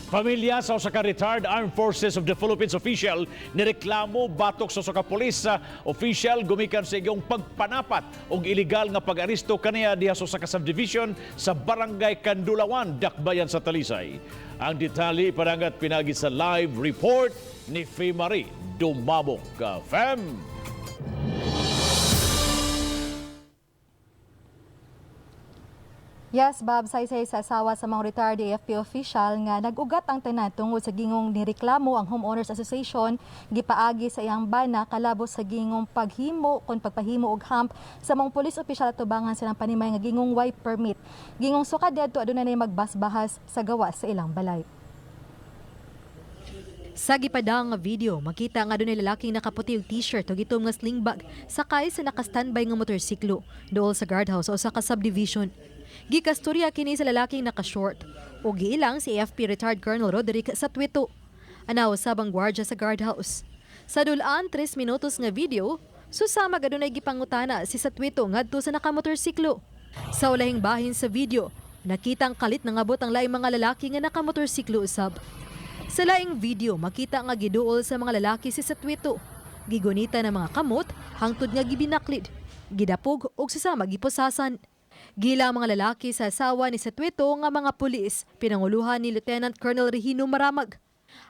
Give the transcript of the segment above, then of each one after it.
Pamilya sa usa ka retired Armed Forces of the Philippines official nireklamo batok sa usa ka pulis official gumikan sa iyong pagpanapat og illegal nga pag-aresto kaniya diha sa usa ka subdivision sa Barangay Kandulawan, Dakbayan sa Talisay. Ang detalye padangat pinagi sa live report ni Marie Dumabok. Fem! Yes, Bob, saysay sa asawa sa mga retired AFP official nga nag-ugat ang tanan tungod sa gingong nireklamo ang Homeowners Association gipaagi sa iyang bana kalabot sa gingong paghimo kon pagpahimo og hump sa mga police official atubangan silang panimay nga gingong way permit. Gingong sukad didto adunay nay magbasbahas sa gawas sa ilang balay. Sa gipadang nga video, makita nga dunay lalaking nakaputi og t-shirt ug itom nga sling bag sakay sa naka-standby nga motorsiklo duol sa guardhouse sa usa ka subdivision. Gikasturya kini sa lalaking naka-short ug giilang si AFP retired Colonel Roderick Satwito. Anaw sabang gwardya sa guardhouse. Sa dulaan 3 minutos nga video, susama gadunay gipangutana si Satwito ngadto sa nakamotorsiklo. Sa ulahing bahin sa video, nakitang kalit nangabot ang laing mga lalaki nga nakamotorsiklo usab. Sa laing video, makita nga giduol sa mga lalaki si Satwito. Gigunita ng mga kamot, hangtod nga gibinaklid. Gidapog og sasama gipusasan. Gila ang mga lalaki sa asawa ni Satwito nga mga pulis, pinanguluhan ni Lieutenant Colonel Regino Maramag.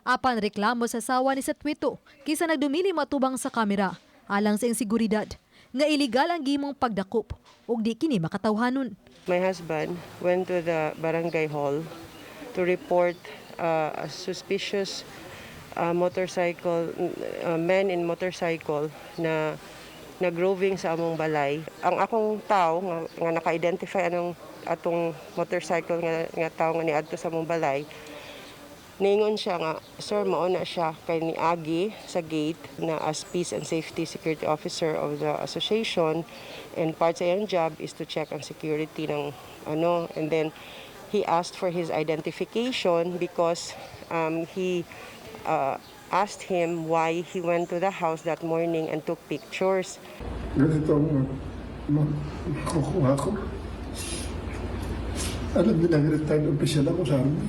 Apan reklamo sa asawa ni Satwito, kisa nagdumili matubang sa kamera, alang sa iyang seguridad, nga iligal ang gimong pagdakop, ug di kini makatawhanon. My husband went to the barangay hall to report a suspicious motorcycle, man in motorcycle na nagroving sa among balay. Ang akong tao nga naka-identify anong atong motorcycle nga tao nga niadto sa among balay, niingon siya nga, "Sir, mao na siya kay niagi sa gate," na as peace and safety security officer of the association and part sa iyang job is to check ang security ng ano. And then he asked for his identification because he asked him why he went to the house that morning and took pictures. Ganito ang makukuha ko. Alam nila, retired official ako sa army.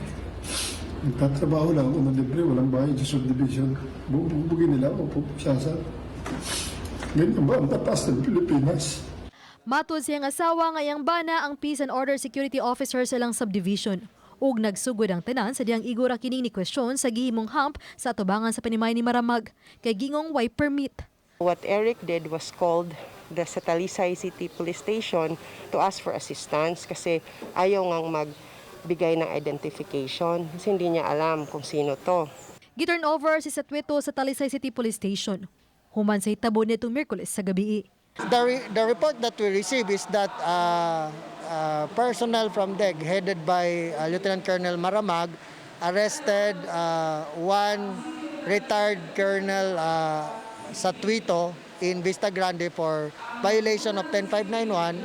Nagtatrabaho lang ako ng libre, walang bayad sa subdivision. Bugbugin nila ako, pupusasan. Ganyan ba ang tatas ng Pilipinas? Matod siyang asawa nga iyang bana ang peace and order security officer sa ilang subdivision. Ug nagsugod ang tanan sa diyang igora kining ni kwestiyon sa gihimong hump sa atubangan sa panimay ni Maramag kay gingong way permit. What Eric did was called the sa Talisay City Police Station to ask for assistance kasi ayaw ngang magbigay ng identification kasi hindi niya alam kung sino to. Giturn over si Satwito sa Talisay City Police Station. Human sa hitabo nitong Miyerkules sa gabi. The report that we received is that personnel from DEG, headed by Lieutenant Colonel Maramag, arrested one retired Colonel Satwito in Vista Grande for violation of 10591,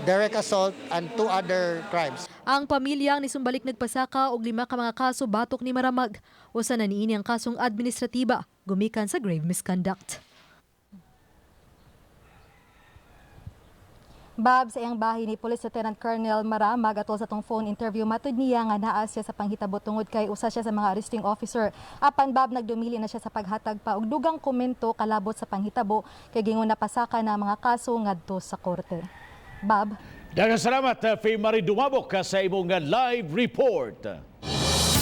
direct assault, and two other crimes. Ang pamilyang nisumbalik nagpasaka og lima ka mga kaso batok ni Maramag. Usa na niini ang kasong administratiba gumikan sa grave misconduct. Bob, sa iyang bahin ni Police Lieutenant Colonel Maramag atol sa tong phone interview, matud niya nga naa siya sa panghitabo tungod kay usa siya sa mga arresting officer. Apan Bob, nagdumili na siya sa paghatag pa og dugang komento kalabot sa panghitabo kay gingon napasaka na ang mga kaso ngadto sa korte. Bob. Daghang salamat, Faye Marie Dumabok, sa imong live report.